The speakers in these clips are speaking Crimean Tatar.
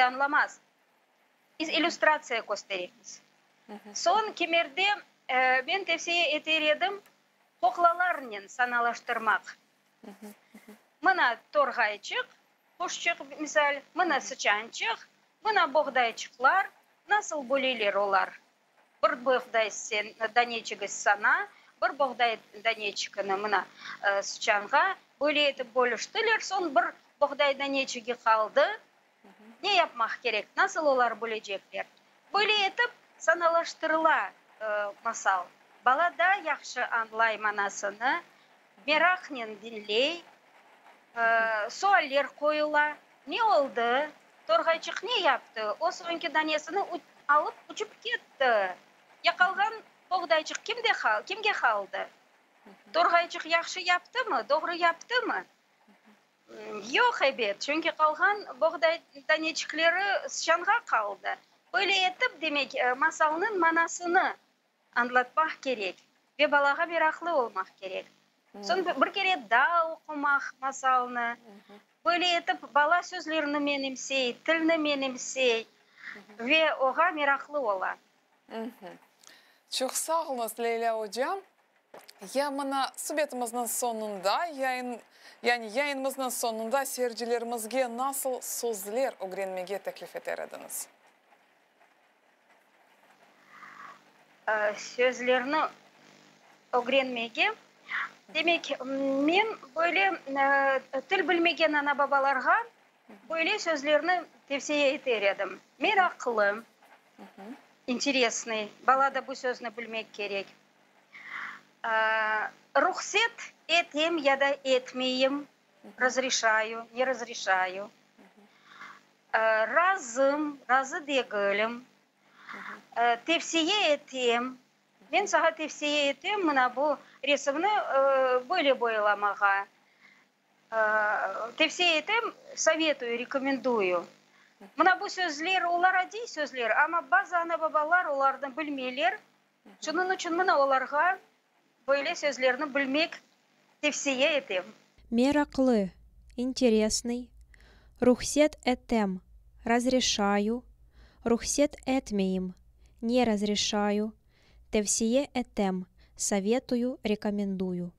añlamaz. Biz illüstratsiya kösteremiz. Soñ kimerde men tevsiye eter edim, qoqlalarnen sanalaştırmaq. Mına torğayçıq, quşçıq, misal, mına sıçançıq, mına boğdayçıqlar, nasıl böleler olar? Bir boğday daneçigi sana, bir boğday daneçigini mına sıçanğa, böyle etip bölüştiler, soñ bir boğday daneçigi qaldı. Ne yapmaq kerek, nasıl olar bölecekler? Böyle etip sanalaştırıla masal. Bala daa yahşı añlay manasını, meraqnen diñley, sualler qoyula, Ne oldı? Torğayçıq ne yaptı? O soñki danesini alıp uçıp ketti. Ya qalğan boğdayçıq kimde kimge qaldı? Torğayçıq yahşı yaptımı, doğru yaptımı? Yoq, ebet, çünki qalğan boğday daneçikleri sıçanğa qaldı. Böyle etip, demek, masalnıñ manasını añlatmaq kerek ve balağa meraqlı olmaq kerek. Soñ bir kere daa oqumaq masalnı. Böyle etip bala sözlerni menimsey, tilni menimsey ve oğa meraqlı ola. Çoq sağ oluñız, Leylâ oca. Ya mına subetimizniñ soñunda, yayın, yani yayınımıznıñ soñunda seyircilerimizge nasıl sözler ögrenmege teklif eter ediñiz? Sözlerni ögrenmege, demek, men böyle til bilmegen ana-babalarğa böyle sözlerni tevsiye eter edim, meraqlı, interesnıy, bala da bu sözni bilmek kerek, ruhset etem ya da etmeyim, razreşayu, ne razreşayu, Razım, razı degilim. Tevsiye etem. Men saña tevsiye etem, mına bu resimni böyle boyalamağa. Tevsiye etem, sovetuyu, rekomenduyu. Mına bu sözler, olar adiy sözler, amma bazı ana-babalar olarnı bilmeyler. Şunıñ içün mına olarğa böyle sözlerni bilmek tevsiye etem. Meraqlı, interesnıy, ruhset etem, razreşayu, ruhset etmeyim, ne razreşayu, tevsiye etem, sovetuyu, rekomenduyu.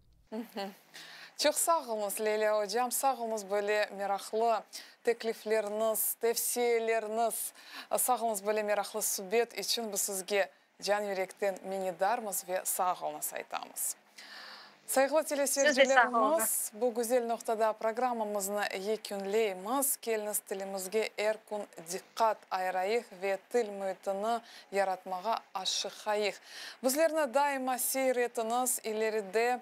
Çoq sağ oluñız, Leyla ocam, sağ oluñız böyle meraqlı teklifleriniz, tevsiyeleriniz, sağ oluñız böyle meraqlı subet içün biz sizge can yürekten minnetdarmız ve sağ oluñız aytamız. Sayğılı teleseyircilerimiz, bu güzel noqtada programmamıznı yekünleymiz. Keliñiz tilimizge er kün diqqat ayırayıq ve til müitini yaratmağa aşıqayıq. Bizlerni daima seyir etiñiz, ileride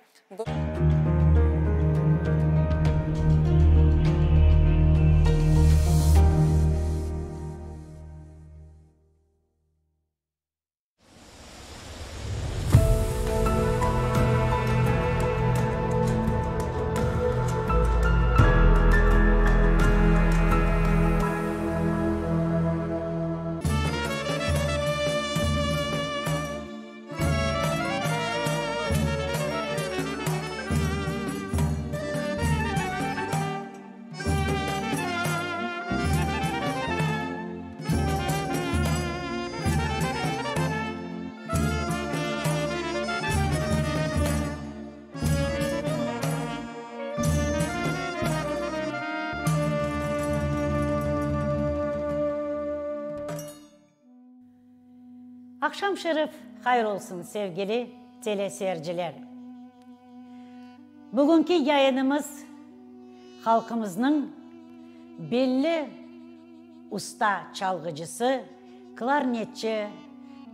Aqşam şerif hayır olsun, sevgili teleseyirciler! Bugünki yayınımız halqımıznıñ belli usta çalğıcısı, klarnetçi,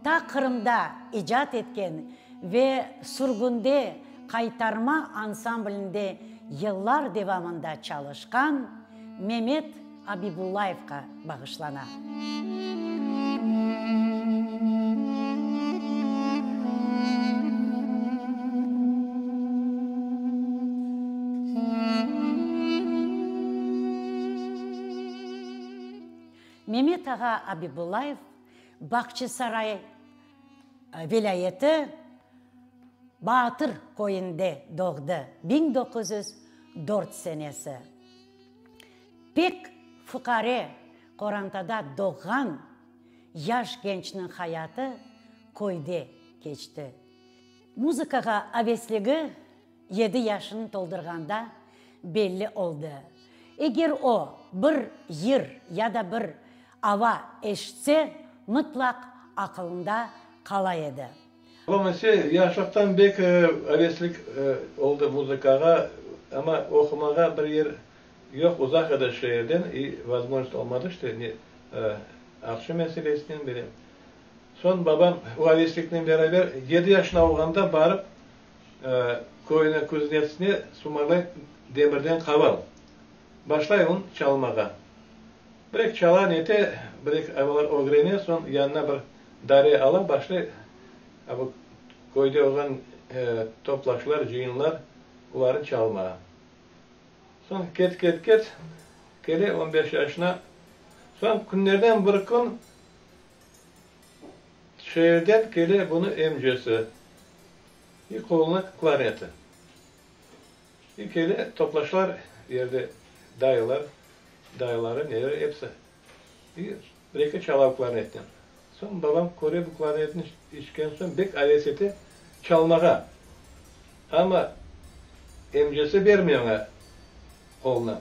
ta Qırımda icat etken ve sürgünde Qaytarma ansamblinde yıllar devamında çalışqan Memet Abibullayevqa bağışlana. Memet ağa Abibullayev Bağçasaray vilâyeti Baatır köyünde doğdı, 1904 senesi. Pek fuqare. qorantada doğğan yaş gençniñ hayatı köyde keçti. Muzıkağa avesligi yedi yaşını toldurğanda belli oldı. Eger o, bir yır ya da bir ava eşitse, mıtlaq aqılında qala edi. Babam ise yaşlıqtan bek aveslik oldı muzıkağa, amma oqumağa bir yer yoq, uzaq edi şeerden, i vozmojnost olmadı, işte, ne, aqça meselesinen bile. Soñ babam o avesliknen beraber yedi yaşında olğanda barıp köyniñ kuznetsine sumarlay demirden qaval. Başlay onı çalmağa. Bir-eki çala nete, bir-eki avalar ögrene, soñ yanına bir dare ala, başlay bu köyde olğan toplaşlar, cıyınlar, olarnı çalmağa. Soñ ket-ket-ket, kele on beş yaşına. Soñ künlerden bir kün şeerden kele bunı emcesi, i qoluna klarneti. I kele toplaşlar yerde dayılar, dayıları, neler episi. I bir-eki çala klarnetnen. Soñ babam köre bu klarnetni içken soñ bek aves ete çalmağa. Amma emcesi bermey oña qoluna.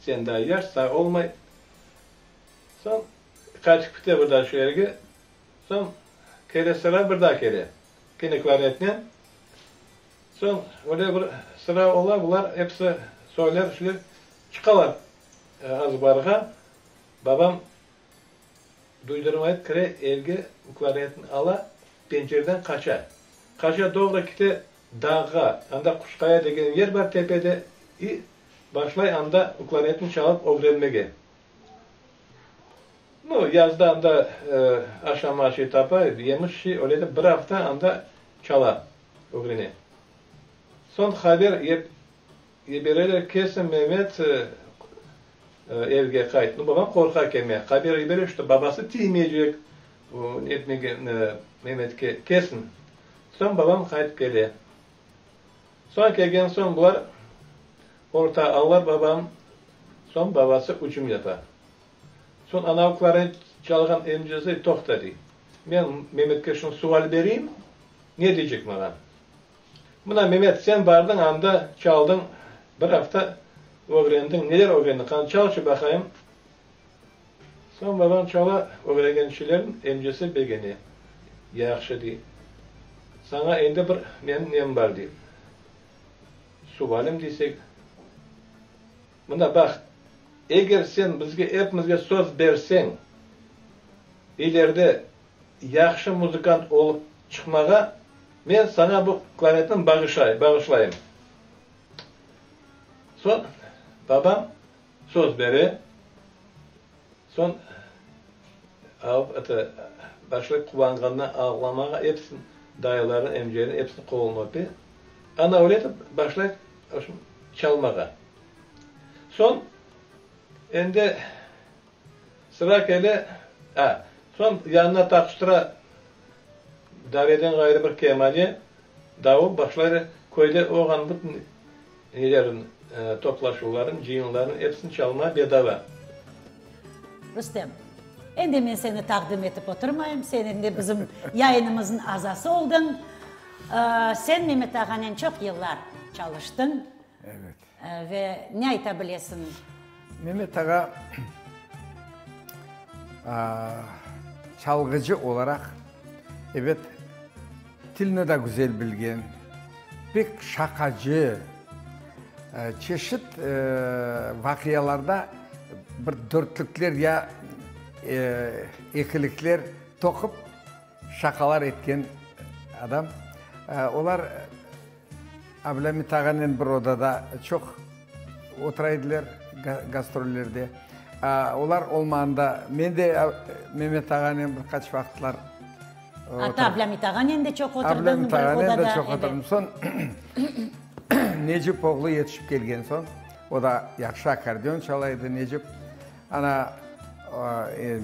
Sen daa yaş, sañ olmay. Soñ qaçıp kite bir daa şu yerge. Soñ kele sıra bir daa kele. Kene klarnetnen. Soñ öyle bir sıra ola, bular episi soylar, şüler çıqalar azbarğa. Babam duydurmayıp kire evge, klarnetini ala, pencereden qaça. Qaça doğru kite dağğa, anda Quşqaya degen yer bar tepede, i başlay anda klarnetini çalıp ögrenmege. Nu, yazda anda aşama şey tapa, yemiş şey, öyle etip bir afta anda çala, ögrene. Soñ haber yibereler, kelsin Memet evge qayt. Nu, babam qorqa kelmege. Haber yibere, şto babası tiymeycek, etmege Memetke, kelsin. Soñ babam qaytıp kele. Soñ kelgen soñ bular orta allar babam, soñ babası ücüm yapa. Soñ anavı klarnet çalğan emcesi toqta dey. Men Memetke şunı sual bereyim, ne deycek maña? Mına Memet, sen bardıñ anda çaldıñ, bir afta ögrendiñ, neler ögrendiñ, qani çalçı baqayım. Soñ babam çala, ögrengen şeylerin emcesi begene. Yahşı dey. Saña endi bir menim nem bar dey. Sualim deysek. Mına baq, eger sen bizge epimizge söz berseñ, ileride yahşı muzıkant olıp çıqmağa, men saña bu klarnetni bağışlayım. Soñ babam söz bere, soñ alıp, eto, başlay quvanğandan ağlamağa, episini, dayılarını, emcelerini, episini qoluna öpe. Ana öyle etip başlay çalmağa. Soñ endi sıra kele, a, soñ yanına taqıştıra dareden ğayrı bir kemane, davul, başlaylar köyde olğan bütün nelerin, toplaşuvların, cıyınların episini çalmağa bedava. Rustem, endi men seni taqdim etip oturmayım, sen endi bizim yayınımıznıñ azası oldıñ. Sen Memet ağanen çoq yıllar çalıştıñ. Evet. Ve ne ayta bilesiñ? Memet ağa çalğıcı olaraq, ebet, tilni da güzel bilgen, pek şaqacı, çeşit vaqialarda bir dörtlükler ya ekilikler toqup şaqalar etken adam. Olar Ablâmit ağanen bir odada çoq otura ediler gastrollerde. Olar olmağanda men de Memet ağanen bir qaç vaqıtlar Atta Ablâmit ağanen de çoq oturdıñ Ablâmit ağanen de çoq oturdım. Soñ Necip oğlu yetişip kelgen soñ, o da yahşı akkordeon çala edi Necip. Ana,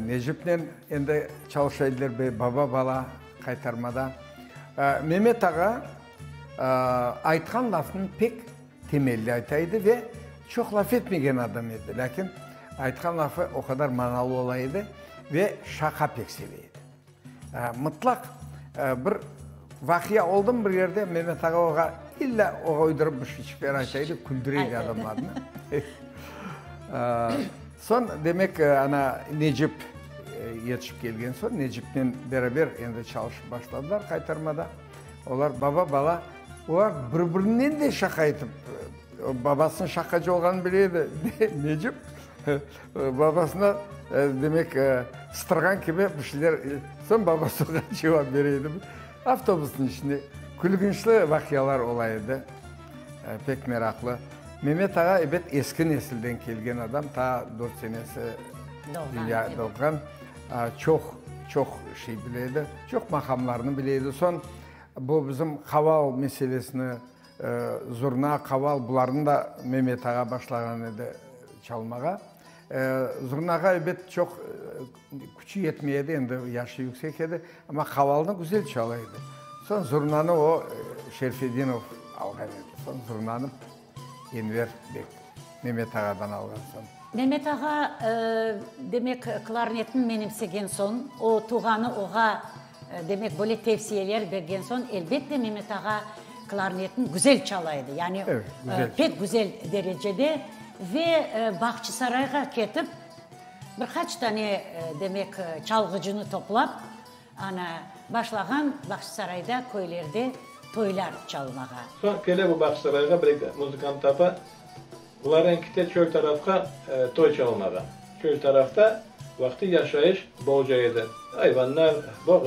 Necipnen endi çalışa ediler baba-bala qaytarmada. Memet ağa aytqan lafnı pek temelli ayta edi ve çoq laf etmegen adam edi. Lâkin. Aytqan lafı o qadar manalı ola edi ve şaqa pek seve edi. Mıtlaq bir vaqia oldımı bir yerde, Memet ağa oğa illa oğa uydurıp bir şeyçikler ayta edi, küldüre edi adamlarnı. Soñ, demek, ana Necip yetişip kelgen soñ, Necipnen beraber endi çalışıp başladılar qaytarmada. Olar baba-bala, olar bir-birinen de şaqa etip, babasınıñ şaqacı olğanını bile edi Necip. Babasına, demek, sıtırğan kibi bir şeyler, soñ babası oña cevap bere edi. Avtobusnıñ içinde külgünçli vaqialar ola edi, pek meraqlı. Memet ağa, ebet, eski nesilden kelgen adam, taa dört senesi dünya doğğan, çoq, çoq şey bile edi, çoq maqamlarnı bile edi. Soñ bu bizim qaval meselesini, zurna, qaval, bularnı da Memet ağa başlağan edi çalmağa. Zurnağa, ebet, çoq küçü yetmey edi, endi yaşı yüksek edi, amma qavalnı güzel çala edi. Soñ zurnanı o Şerfedinov alğan edi. Soñ zurnanı Enver bek Memet ağadan alğan soñ. Memet ağa, demek, klarnetni menimsegen soñ, o tuvğanı oğa, demek, böyle tevsiyeler bergen soñ, elbette, Memet ağa klarnetni güzel çala edi, yani pek güzel derecede ve Bağçasarayğa ketip, bir qaç tane, demek, çalğıcını toplap, ana, başlağan Bağçasarayda köylerde toylar çalmağa. Soñ kele bu Bağçasarayğa bir eki muzıkant tapa, bularnen kite çöl tarafqa toy çalmağa. Çöl tarafta vaqtı yaşayış bolca edi. Ayvanlar, boğday.